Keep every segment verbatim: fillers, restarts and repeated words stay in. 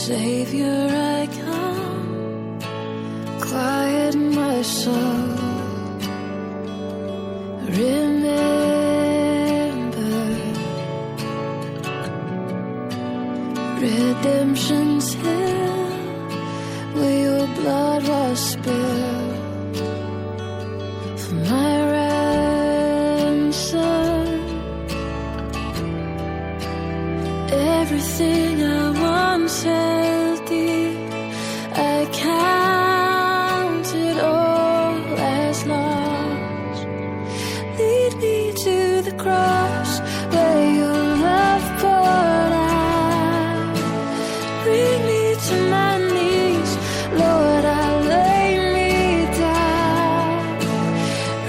Savior, I come, quiet my soul. Remember, redemption's hill, where your blood was spilled for my ransom. Everything I once held dear, I count it all as loss. Lead me to the cross where your love poured out. Bring me to my knees, Lord, I lay me down.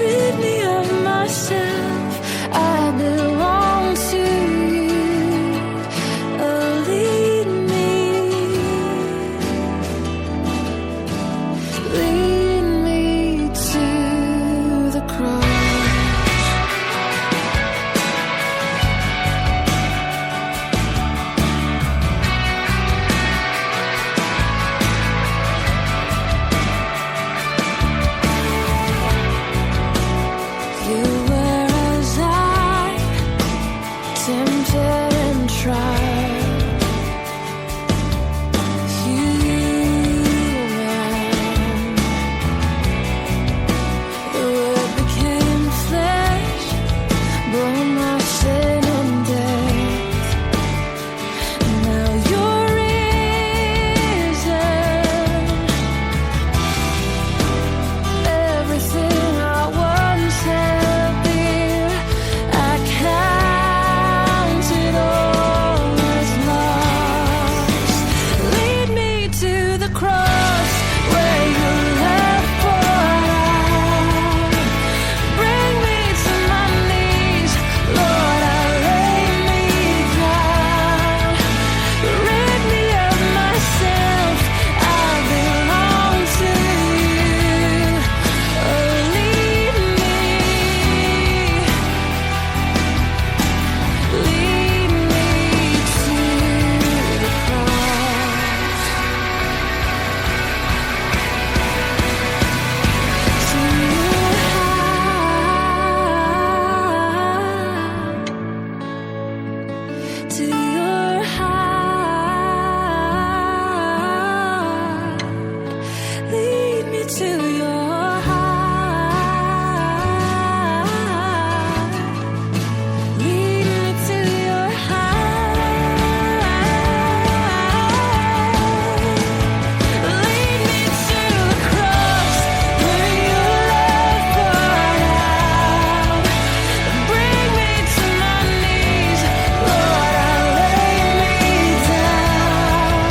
Rid me of myself, I belong to you. Oh, lead me, lead me to the cross. You were as I, tempted and tried. Human, the word became flesh, bore my sin and death. Now you're risen. Everything I once held dear, I count it all as loss. Lead me to the cross where your love poured out. Bring me to my knees, Lord, I lay me down. Rid me of myself, I belong to you. Oh, lead me, lead me to the cross. To your heart, to your heart. Lead me to your heart. Lead me to your heart. Lead me to the cross where your love poured out. Bring me to my knees, Lord, I lay me down.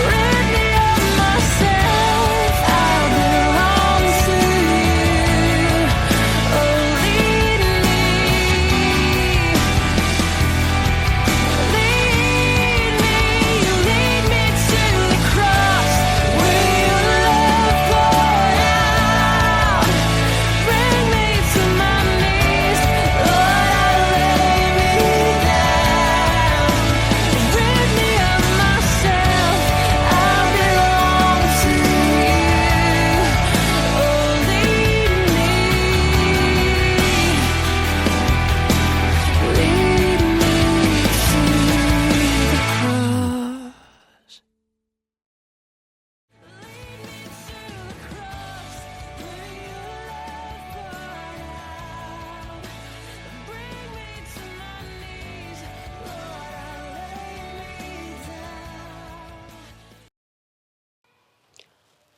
Rid me of myself, I belong to you. Oh, lead me, lead me, lead me to the cross where your love poured out. Bring me to my knees, Lord, I lay me down. Rid me of myself, I belong to you. Oh, lead me, lead me to the cross.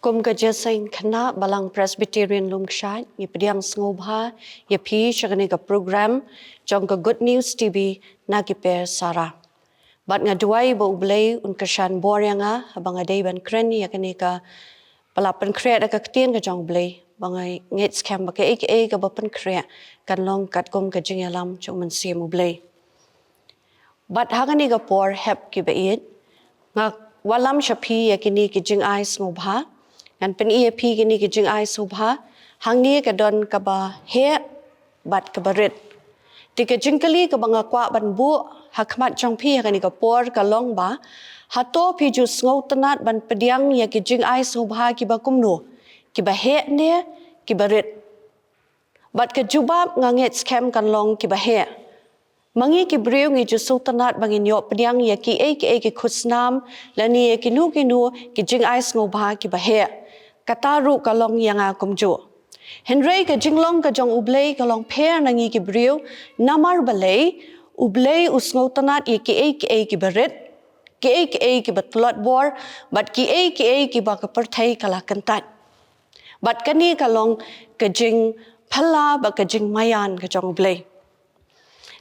Kum ka jingïaseng khynnah Balang Presbyterian Lumkshad, ngi pdiang sngewbha ïa phi sha kane ka program jong ka Good News T V na ki per Sara. Bad nga duwai ba U Blei un kyrshan bor ïa nga haba nga dei ban kren ïa kane ka, ba la pynkhreh da ka ktien ka jong U Blei, ba nga ngeit skhem ba kaei kaei kaba pynkhreh kan long katkum ka jingïalam jong U Mynsiem U Blei. Bad ha kane ka por hep kiba ïeit, nga wallam sha phi ïa kine ki jingai sngewbha. Ngan pyni ïa phi kine ki jingai sngewbha. Hangne ka don kaba heh bad kaba rit. Te ka jingkylli kaba nga kwah ban buh ha khmat jong phi ha kane ka por ka long ba, Hato phi ju sngewtynnad ban pdiang ïa ki jingai sngewbha kiba kumno, kiba heh ne kiba rit? Bad ka jubab nga ngeit skhem kan long kiba heh. Ma ngi ki briew ngi ju sngewtynnad ba ngin ïoh pdiang ïa kiei kiei ki khusnam lane ïa kino kino ki jingai sngewbha kiba heh. Kata ruh ka long ïa nga kumjuh. Hynrei ka jinglong ka jong U Blei ka long pher na ngi ki briew, namar balei? U Blei u sngewtynnad ïa kiei kiei kiba rit, kiei kiei kiba tlot bor, bad kiei kiei kiba ka pyrthei ka la kyntait. Bad kane ka long ka jingphylla bad ka jingmaïan ka jong U Blei.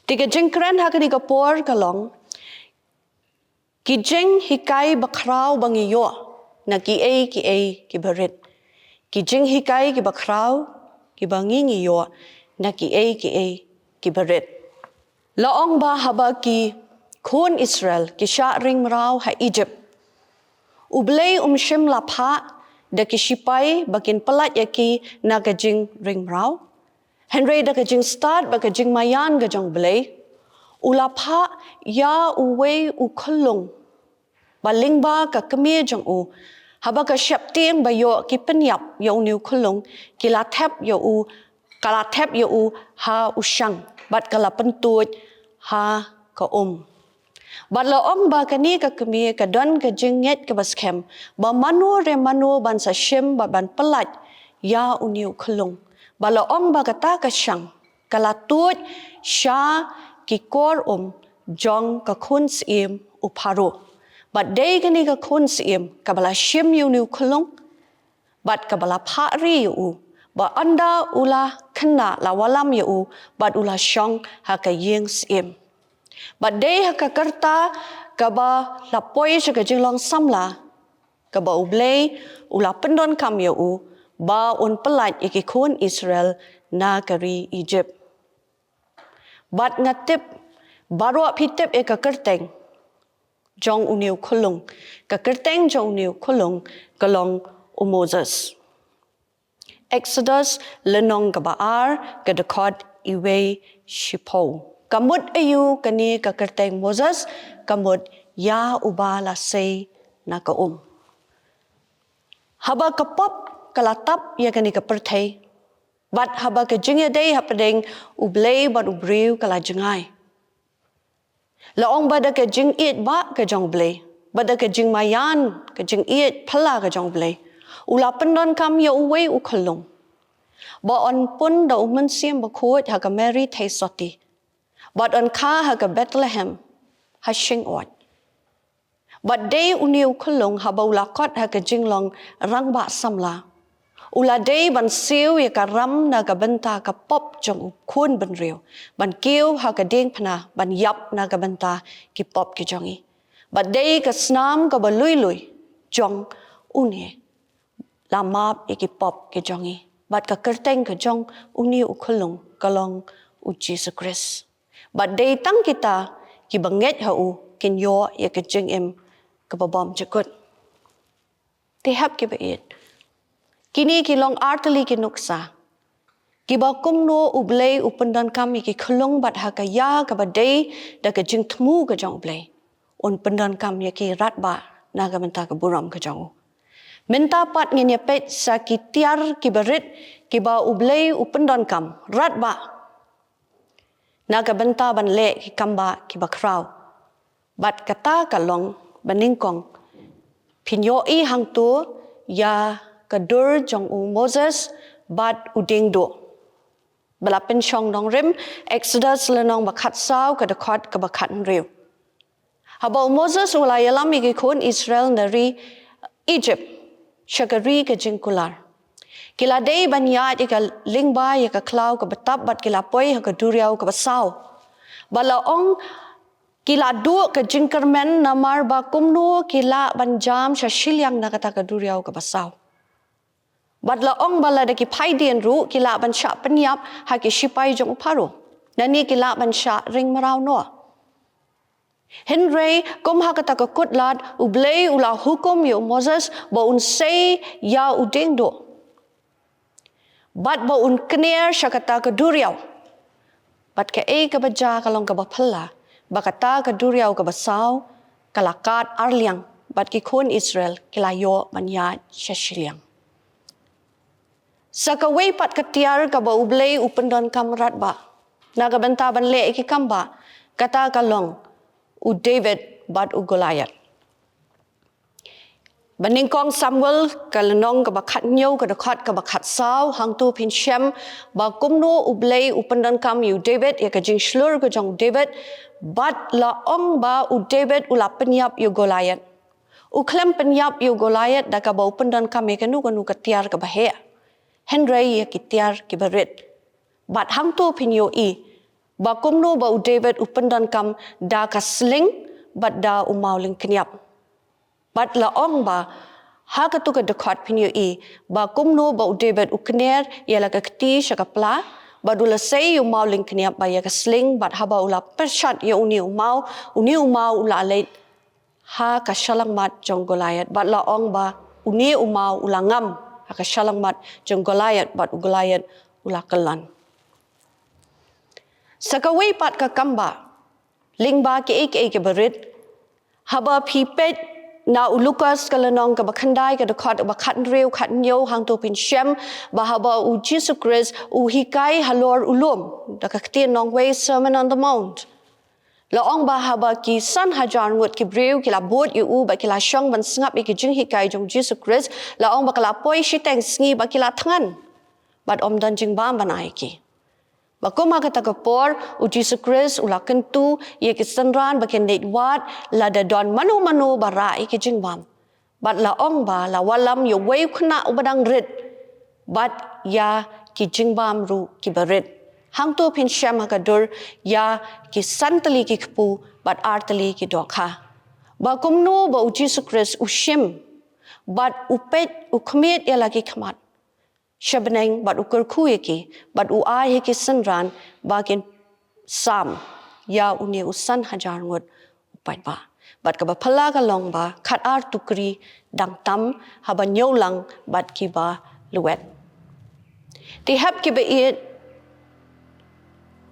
Te ka jingkren ha kane ka por ka long, ki jinghikai bakhraw ba ngi ïoh na kiei kiei kiba rit. Ki jinghikai kiba khraw kiba ngi ngi ïoh na kiei kiei kiba rit. La ong ba haba ki khun Israel ki shah ring mraw ha Egypt, U Blei um shym la phah da ki shipai ba kin pyllait ïa ki na ka jingring mraw. Hynrei da ka jingstad bad ka jingmaïan ka jong U Blei, u la phah ïa uwei u khyllung ba lyngba ka kmie jong u, haba ka sheptieng ba ïoh ki pynïap ïa une u khyllung, ki la thep ïa u, ka la thep ïa u ha u shang, bad ka la pyntuid ha ka um. Bad la ong ba kane ka kmie ka don ka jingngeit kaba skhem ba mano re mano ban sa shim bad ban pyllait ïa une u khyllung. Bad la ong ba kata ka shang ka la tuid sha ki kor um jong ka khun syiem u Pharaoh. Bad dei kane ka khun syiem kaba la shim ïa une u khyllung, bad kaba la phah ri ïa u, bad ynda u la khynnah la wallam ïa u, bad u la shong ha ka ïing syiem. Bad dei ha ka kyrta kaba la poi sha ka jinglong samla, kaba U Blei u la pyndonkam ïa u ba un pyllait ïa ki khun Israel na ka ri Egypt. Bad nga tip baroh phi tip ïa ka kyrteng jong une u khyllung. Ka kyrteng jong une u khyllung ka long u Moses. Exodus lynnong kaba ar, ka dkhot iwei shiphew. Ka mut aïu kane ka kyrteng Moses? Ka mut ïa uba la sei na ka um. Haba ka pop ka la tap ïa kane ka pyrthei, bad haba ka jingïadei hapdeng U Blei bad u briew ka la jngai, la ong ba da ka jingïeit ba ka jong U Blei, bad da ka jingmaïan, ka jingïeit phylla ka jong U Blei, u la pyndonkam ïa uwei u khyllung ba un pun da U Mynsiem Bakhuid ha ka Mary Theisotti, bad un kha ha ka Bethlehem ha Shingoid. Bad dei une u khyllung haba u la kot ha ka jinglong rangbah samla, u la dei ban siew ïa ka ram na ka bynta ka pop jong u khun bynriew, ban kiew ha ka diengphna ban ïap na ka bynta ki pop ki jong ngi. Bad dei ka snam kaba lui lui jong une la map ïa ki pop ki jong ngi. Bad ka kyrteng ka jong une u khyllung ka long u Jisu Khrist. Bad dei tang kita kiba ngeit ha u kin ïoh ïa ka jingim kaba bymjukut. Te hep kiba ïeit, kine ki long artylli ki nuksa kiba kumno U Blei u pyndonkam ïa ki khyllung, bad ha ka ïa kaba dei da ka jingthmu ka jong U Blei, un pyndonkam ïa ki radbah na ka bynta ka burom ka jong u. Mynta pat ngin ïa peit sa ki tiar kiba rit kiba U Blei u pyndonkam radbah na ka bynta ban leh ki kambah kiba khraw. Bad kata ka long ba nyngkong phin ïohi hangto ïa ka dur jong u Moses bad u diengduh, ba la pynshong nongrim, Exodus lynnong ba khatsaw, ka dkhot kaba khathynriew. Haba u Moses u la ïalam ïa ki khun Israel na ri Egypt sha ka ri ka jingkular, ki la dei ban ïaid ïa ka lyngba ïa ka khlaw kaba tap, bad ki la poi ha ka duriaw kaba saw. Bad la ong, ki la duh ka jingkyrmen namar ba kumno ki lah ban jam sha shiliang na kata ka duriaw kaba saw. Bad la ong ba lada ki phai dien ruh ki lah ban shah pynïap ha ki shipai jong u Pharaoh, lane ki lah ban shah ring mraw noh. Hynrei kum ha kata ka kut lad, U Blei u la hukum ïa u Moses ba un sei ïa u diengduh, bad ba un kner sha kata ka duriaw. Bad kaei kaba jia ka long kaba phylla, ba kata ka duriaw kaba saw ka la kad arliang, bad ki khun Israel ki la ïoh ban ïaid sha shiliang. Sa kawei pat ka tiar kaba U Blei u pyndonkam radbah na ka bynta ban leh ïa ki kam bah, kata ka long u David bad u Goliath. Ba nyngkong Samuel ka lynnong kaba khathynñiew, ka dkhot kaba khatsaw, hangto phin shem ba kumno U Blei u pyndonkam ïa u David, ïa ka jingshlur ka jong u David, bad la ong ba u David u la pynïap ïa u Goliath. U khlem pynïap ïa u Goliath da kaba u pyndonkam ïa kano kano ka tiar kaba heh, hynrei ïa ki tiar kiba rit. Bad hangto phin ïohi ba kumno ba u David u pyndonkam da ka sling bad da u maw lyngkniap. Bad la ong ba ha kato ka dkhot phin ïohi ba kumno ba u David u kner ïa la ka kti sha ka pla, bad u la sei ïa u maw lyngkniap bad ïa ka sling, bad haba u la pyrshah ïa une u maw, une u maw u la leit ha ka shyllangmat jong u Goliath, bad la ong ba une u maw u la ngam ha ka shyllangmat jong u Goliath, bad u Goliath u la kyllon. Sa kawei pat ka kam bah, lyngba kiei kiei kiba rit. Haba phi peit na u Lukas ka lynnong kaba khyndai, ka dkhot ba khathynriew, khathynñiew, hangto phin shem ba haba u Jisu Khrist u hikai halor u lum, da ka ktien nongwei Sermon on the Mount, la ong ba haba ki san hajar ngut ki briew ki la bud ïa u bad ki la shong ban sngap ïa ki jinghikai jong u Jisu Khrist, la ong ba ka la poi shiteng sngi bad ki la thngan, bad ym don jingbam ban ai ïa ki. Ba kum ha kata ka por u Jisu Khrist u la kyntu ïa ki synran ba kin leit wad lada don mano mano ba rah ïa ki jingbam. Bad la ong ba la wallam ïa uwei u khynnah uba dang rit, bad ïa ki jingbam ruh kiba rit. Hangto phin shem ha ka dur ïa ki san tylli ki kpu bad ar tylli ki dohkha. Ba kumno ba u Jisu Khrist u shim, bad u peit, u khmied ïa la ki khmat sha bneng, bad u kyrkhu ïa ki, bad u ai ha ki synran ba kin sam ïa une u san hajar ngut u paidbah. Bad kaba phylla ka long ba khatar tukri dang tam haba ñiewlang bad kiba lwet. Te hep kiba ïeit,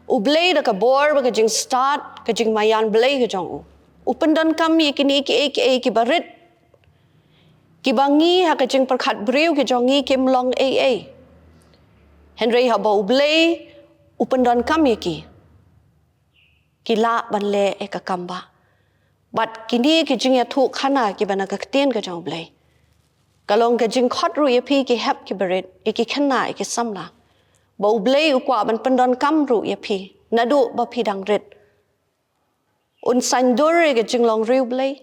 U Blei da ka bor bad ka jingstad, ka jingmaïan Blei ka jong u, u pyndonkam ïa kine kiei kiei kiba rit, kiba ngi ha ka jingpyrkhat briew ki jong ngi kim long ei ei. Hynrei haba U Blei u pyndonkam ïa ki, ki lah ban leh ïa ka kam bah. Bad kine ki jingïathuhkhana kiba na ka ktien ka jong U Blei, ka long ka jingkhot ruh ïa phi ki hep kiba rit, ïa ki khynnah, ïa ki samla, ba U Blei u kwah ban pyndonkam ruh ïa phi naduh ba phi dang rit. Un saiñdur ïa ka jinglong riewblei,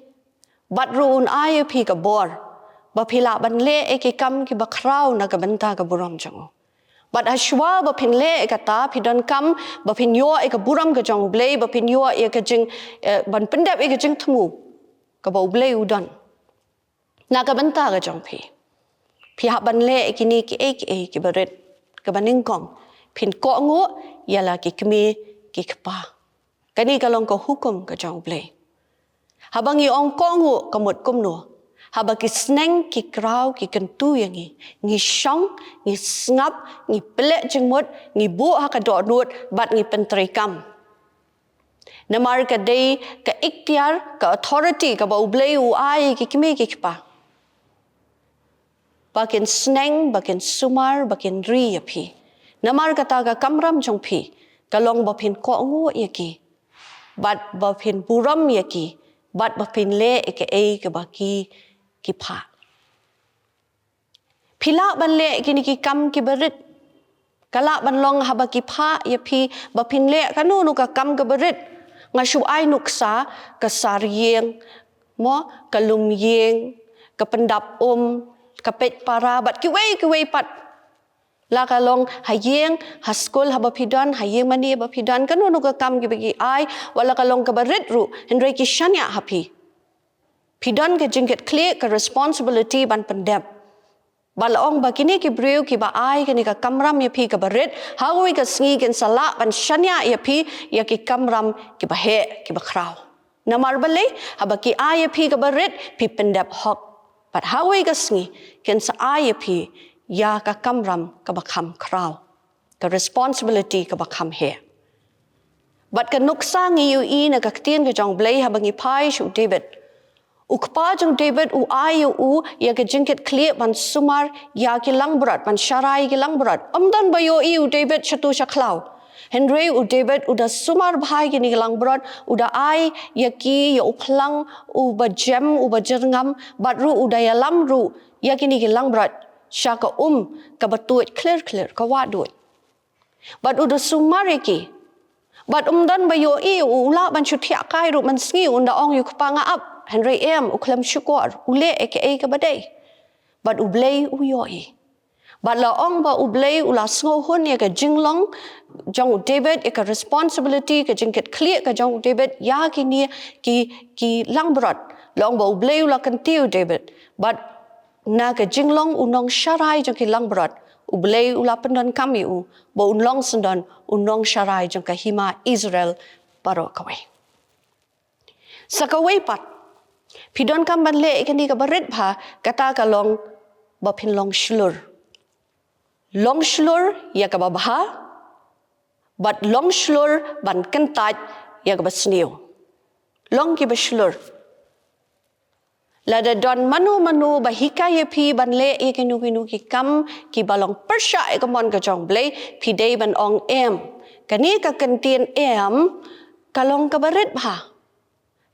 bad ruh un ai ïa phi ka bor ba phi lah ban leh ïa ki kam kiba khraw na ka bynta ka burom jong u. Bad hashwa ba phin leh ïa kata, phi donkam ba phin ïoh ïa ka burom ka jong U Blei, ba phin ïoh ïa ka jing, eh, ban pyndep ïa ka jingthmu kaba U Blei u don na ka bynta ka jong phi. Phi hap ban leh ïa kine kiei kiei kiba rit. Kaba nyngkong, phin kohnguh ïa la ki kmie ki kpa. Kane ka long ka hukum ka jong U Blei. Haba ngi ong kohnguh ka mut kumno? Haba ki sneng ki kraw ki kyntu ïa ngi, ngi shong, ngi sngap, ngi pynleh jingmut, ngi buh ha ka dohnud bad ngi pyntreikam. Namar ka dei ka iktiar, ka authority kaba U Blei u ai ïa ki kmie ki kpa, ba kin sneng, ba kin sumar, ba kin ri ïa phi. Namar kata ka kamram jong phi ka long ba phin kohnguh ïa ki, bad ba phin burom ïa ki, bad ba phin leh ïa kaei kaba ki, ki phah. Phi lah ban leh kine ki kam kiba rit. Ka lah ban long haba ki phah ïa phi ba phin leh kano kano ka kam kaba rit. Nga shu ai nuksa, ka sar ïing, mo, ka lum ïing, ka pyndap um, ka peit para, bad kiwei kiwei pat. La ka long ha ïing, ha skul haba phi don, ha ïing mane ba phi don, kano kano ka kam kiba ki ai, wat la ka long kaba rit ruh, hynrei ki shaniah ha phi. Phi don ka jingkitkhlieh, ka responsibility ban pyndep. Bad la ong ba kine ki briew kiba ai kane ka kamram ïa phi kaba rit, ha kawei ka sngi kin sa lah ban shaniah ïa phi ïa ki kamram kiba heh, kiba khraw. Namar balei? Haba ki ai ïa phi kaba rit, phi pyndep hok. Bad ha kawei ka sngi kin sa ai ïa phi ïa ka kamram kaba kham khraw, ka responsibility kaba kham heh. Bad ka nuksa ngi ïohi na ka ktien ka jong U Blei haba ngi phai sha u David. U kpa jong David u ai ïa u ïa ka jingkitkhlieh ban sumar ïa ki langbrot, ban sharai ki langbrot. Ym don ba ïohi u David shatu sha khlaw. Hynrei u David u da sumar bha ïa kine ki langbrot, u da ai ïa ki ïa u phlang uba jem, uba jyrngam, bad ruh u da ïalam ruh ïa kine ki langbrot sha ka um kaba tuid khlir khlir, ka wah duid. Bad u da sumar ïa ki. Bad ym don ba ïohi, u lah ban shu thiah kai ruh mynsngi, un da ong ïa u kpa nga ap. Hynrei em, u khlem shukor, u leh ïa kaei kaba dei. Bad U Blei u ïohi. Bad la ong ba U Blei u la sngewhun ïa ka jinglong jong u David, ïa ka responsibility, ka jingkitkhlieh ka jong u David ïa kine ki, ki langbrot. La ong ba U Blei u la kyntiew u David. Bad na ka jinglong u nongsharai jong ki langbrot, U Blei u la pyndonkam ïa u ba un long syndon u nongsharai jong ka hima Israel baroh kawei. Sa kawei pat, phi donkam ban leh ïa kane kaba rit bha, kata ka long ba phin long shlur. Long shlur ïa kaba bha, bad long shlur ban kyntait ïa kaba sniew. Long kiba shlur. Lada don mano mano ba hikai ïa phi ban leh ïa kino kino ki kam kiba long pyrshah ïa ka mon ka jong U Blei, phi dei ban ong em. Kane ka kyntien em ka long kaba rit bha.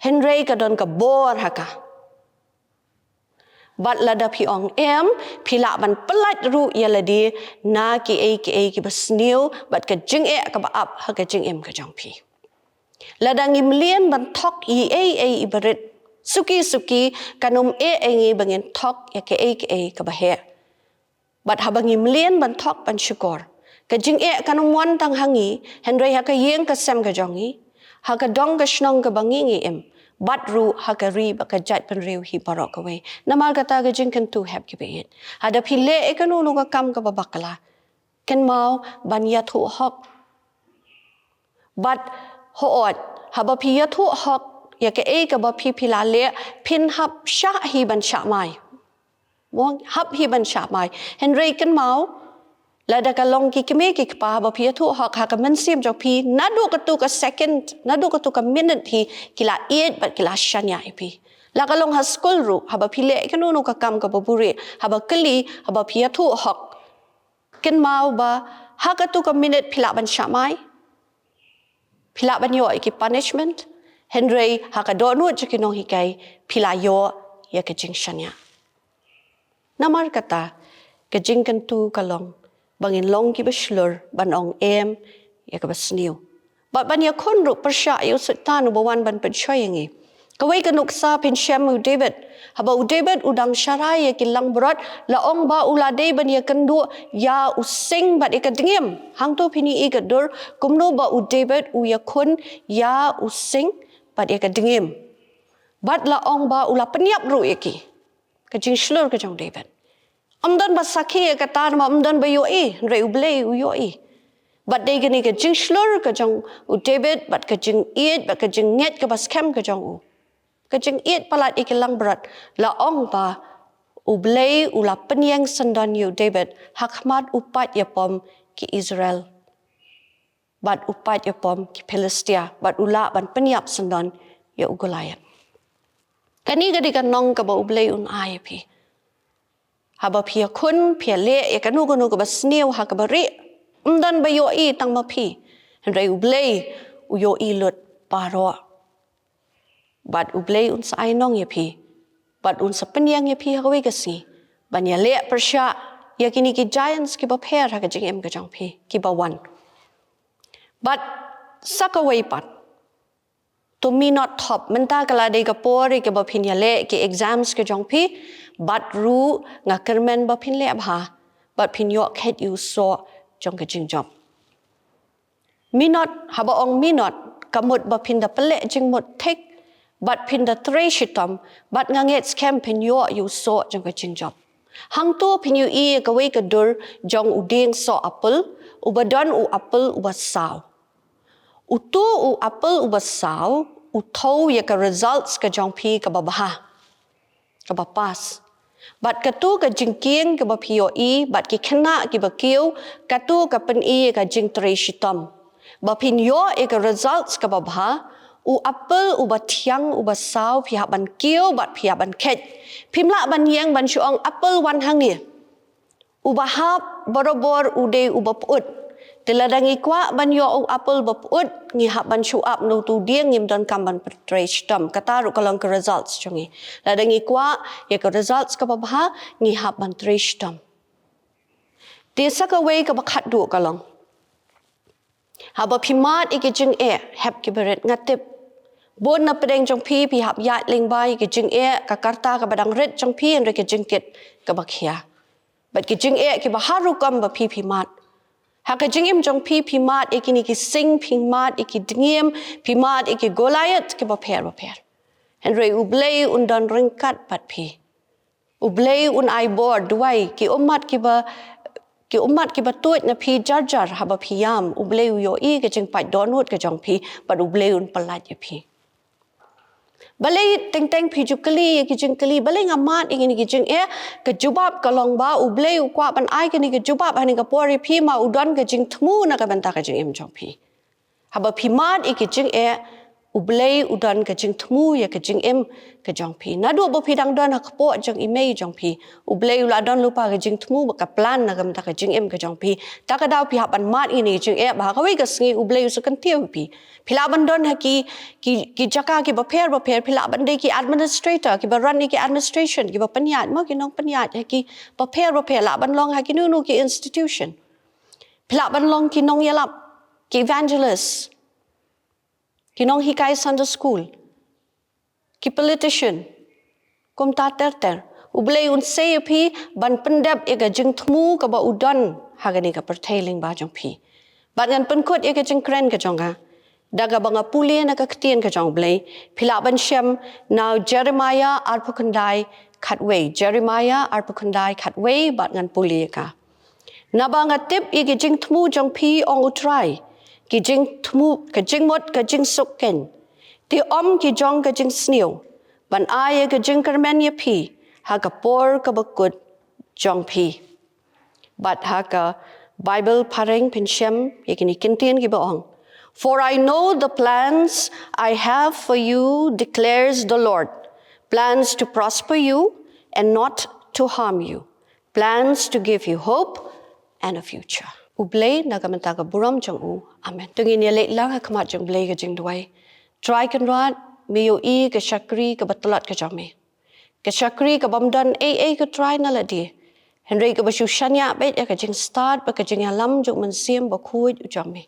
Hynrei ka don ka bor ha ka. Bad lada phi ong em, phi lah ban pyllait ruh ïa lade na kiei kiei kiba sniew, bad ka jingeh kaba ap ha ka jingim ka jong phi. Lada ngim leh ban thok ïa ei ei iba rit, suki suki kan ym eh ïa ngi ba ngin thok ïa kaei kaei kaba heh. Bad haba ngim leh ban thok ban shukor, ka jingeh kan ym wan tang ha ngi, hynrei ha ka ïing ka sem ka jong ngi, ha ka dong ka shnong kaba ngi ngi im, bad ruh ha ka ri bad ka jaitbynriew hi baroh kawei. Namar kata, ka jingkyntu, hep kiba ïeit, lada phi leh ïa kano kano ka kam kaba bakla, kynmaw ban ïathuh hok. Bad hooid, haba phi ïathuh hok ïa kaei kaba phi, phi la leh, phin hap shah hi ban shah mai. Mo, hap hi ban shah mai. Hynrei kynmaw, lada ka long ki kmie ki kpa, haba phi ïathuh hok, ha ka mynsiem jong phi, naduh katu ka second, naduh katu ka minit hi, ki la ïeit bad ki la shaniah ïa phi. La ka long ha skul ruh, haba phi leh kano kano ka kam kaba buhrieh, haba kylli, haba phi ïathuh hok, kynmaw ba ha katu ka minit phi lah ban shah mai, phi lah ban ïoh ïa ki punishment, hynrei ha ka dohnud jong ki nonghikai phi la ïoh ïa ka jingshaniah. Namar kata, ka jingkyntu ka long ba ngin long kiba shlur ban ong em ïa kaba sniew. Bad ban ïakhun ruh pyrshah ïa u Soitan uba wan ban pynshoi ïa ngi. Kawei ka nuksa phin shem u David. Haba u David u dang sharai ïa ki langbrot, la ong ba u la dei ban ïakynduh ïa u sing bad ïa ka dngiem. Hangto phin ïohi ka dur kumno ba u David u ïakhun ïa u sing bad ïa ka dngiem. Bad la ong ba u la pynïap ruh ïa ki. Ka jingshlur ka jong u David. Ym don ba sakhi ïa kata namar ym don ba ïohi, hynrei U Blei u ïohi. Bad dei kane ka jingshlur ka jong u David, bad ka jingïeit, bad ka jingngeit kaba skhem ka jong u. Ka jingïeit palat ïa ki langbrot, la ong ba U Blei u la pynïeng syndon ïa u David, ha khmat u paid ïapom ki Israel. Bad u paid ïapom ki Philistia, bad u lah ban pynïap syndon ïa u Goliath. Kane ka dei ka nong kaba U Blei un ai ïa phi. Haba phi ïakhun, phi ïaleh ïa kano kano kaba sniew ha kaba rieh, ym don ba ïohi tang ma phi. Hynrei U Blei u ïohi lut baroh. Bad U Blei un sa ai nong ïa phi. Bad un sa pynïeng ïa phi ha kawei ka sngi ban ïaleh pyrshah ïa kine ki giants kiba pher ha ka jingim ka jong phi, kiba wan. Bad sa kawei pat, to me not thop, mynta ka la dei ka por ïa kaba phin ïaleh ki exams ka jong phi, bad ruh nga kyrmen ba phin leh bha, bad phin ïoh khet ïa u soh jong ka jingjop. Me not, haba ong me not, ka mut ba phin da pynleh jingmut thik, bad phin da trei shitom, bad nga ngeit skhem phin ïoh ïa u soh jong ka jingjop. Hangto phin ïohi ïa kawei ka dur jong u dieng soh apple, uba don u apple uba saw. Uto u apple uba saw u thew ïa ka results ka jong phi kaba bha, kaba pass. Bad kato ka jingkieng kaba phi ïohi, bad ki khynnah kiba kiew, kato ka pyni ïa ka jingtrei shitom. Ba phin ïoh ïa ka results kaba bha, U apple uba thiang uba saw phi hap ban kiew bad phi hap ban kheit. Phim lah ban ïeng ban shu ong apple wan hangne. Uba hap barabor u dei uba pyut. Te lada ngi kwah ban ïoh u apple ba pyut, ngi hap ban shu ap na utu u dieng, ngim donkam ban pyntrei shitom. Kata ruh ka long ka results jong ngi. Lada ngi kwah ïa ka results kaba bha, ngi hap ban trei shitom. Te sa kawei kaba khatduh ka long, haba phi mad ïa ki jingeh, hep kiba rit. Nga tip, bun na pdeng jong phi, phi hap ïaid lyngba ïa ki jingeh, ka karta kaba dang rit jong phi, hynrei ka jingkit kaba khia. Bad ki jingeh kiba har rukom ba phi phi mad. Ha ka jingim jong phi phi mad ïa kine ki sing, phi mad ïa ki dngiem, phi mad ïa ki Goliath kiba pher bapher. Hynrei U Blei un don ryngkat bad phi. U Blei un ai bor, duwai, ki ummat kiba, ki ummat kiba tuid na phi jar jar haba phi ïam. U Blei u ïohi ka jingpait dohnud ka jong phi, bad U Blei un pyllait ïa phi. Balei teng teng phi ju kylli ïa ki jingkylli, balei nga mad ïa kine ki jingeh? Ka jubab ka long ba U Blei u kwah ban ai kane ka jubab ha kane ka por ïa phi, ma u don ka jingthmu na ka bynta ka jingim jong phi. Haba phi mad ïa ki jingeh, U Blei u don ka jingthmu ïa ka jingim ka jong phi. Naduh ba phi dang don ha ka kpoh jong i mei jong phi, U Blei u la don lypa ka jingthmu bad ka plan na ka bynta ka jingim ka jong phi. Ta ka daw phi hap ban mad ïa kine ki jingeh ba ha kawei ka sngi U Blei u sa kyntiew ïa phi. Phi lah ban don ha ki, ki, ki jaka kiba pher bapher, phi lah ban dei ki administrator, kiba run ïa ki administration, kiba pynïaid, mo, ki nongpynïaid ha kiba pher bapher, lah ban long ha kino kino ki institution. Phi lah ban long ki nongïalap, ki evangelist, ki nonghikai Sunday school, ki politician, kumta ter ter. U Blei un sei ïa phi ban pyndep ïa ka jingthmu kaba u don ha kane ka pyrthei lyngba jong phi. Bad ngan pynkut ïa ka jingkren ka jong nga da kaba nga pule na ka ktien ka jong U Blei. Phi lah ban shem na Jeremiah arphew khyndai khatwei, Jeremiah arphew khyndai khatwei, bad ngan pule ïa ka. Naba nga tip ïa ki jingthmu jong phi, ong U Trai, ki jingthmu, ka jingmut ka jingsuk keiñ, te ym ki jong ka jingsniew, ban ai ïa ka jingkyrmen ïa phi ha ka por kaba kut jong phi. Bad ha ka Bible phareng phin shem ïa kine ki ktien kiba ong, "For I know the plans I have for you, declares the Lord, plans to prosper you and not to harm you, plans to give you hope and a future." U Blei na ka bynta ka burom jong u. Amen. To ngin ïa leit lang ha khmat jong U Blei ka jingduwai. Trai Kynrad, me ïohi ka shakri kaba tlot ka jong me. Ka shakri kaba ym don ei ei, ko Trai, na lade, hynrei kaba shu shaniah beit ïa ka jingstad bad ka jingïalam jong U Mynsiem Bakhuid u jong me.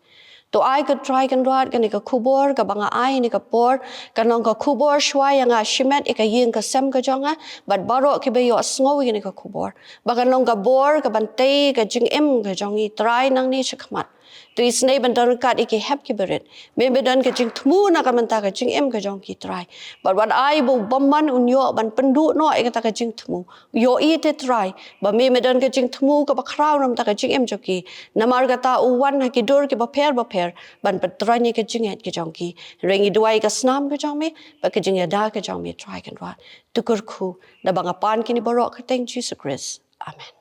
To ai, ko Trai Kynrad, kane ka khubor kaba nga ai ha kane ka por kan long ka khubor shuwa ïa nga shimet ïa ka ïing ka sem ka jong nga bad baroh kiba ïohsngew ïa kane ka khubor, ba kan long ka bor kaban tei ka jingim ka jong ngi, Trai, nangne shakhmat. To isynei ban don ryngkat ïa ki hep kiba rit. Me me don ka jingthmu na ka bynta ka jingim ka jong ki, Trai. Bad wat ai ba u bymman un ïoh ban pynduh noh ïa kata ka jingthmu. Ïohi te, Trai, ba me me don ka jingthmu kaba khraw na ka bynta ka jingim jong ki. Namar kata u wan ha ki dur kiba pher bapher ban pyntrei ïa ka jingngeit ka jong ki. Hynrei ngi duwai ka snam ka jong me bad ka jingïada ka jong me, Trai Kynrad. To kyrkhu naba nga pan kine baroh ha ka kyrteng Jisu Khrist. Amen.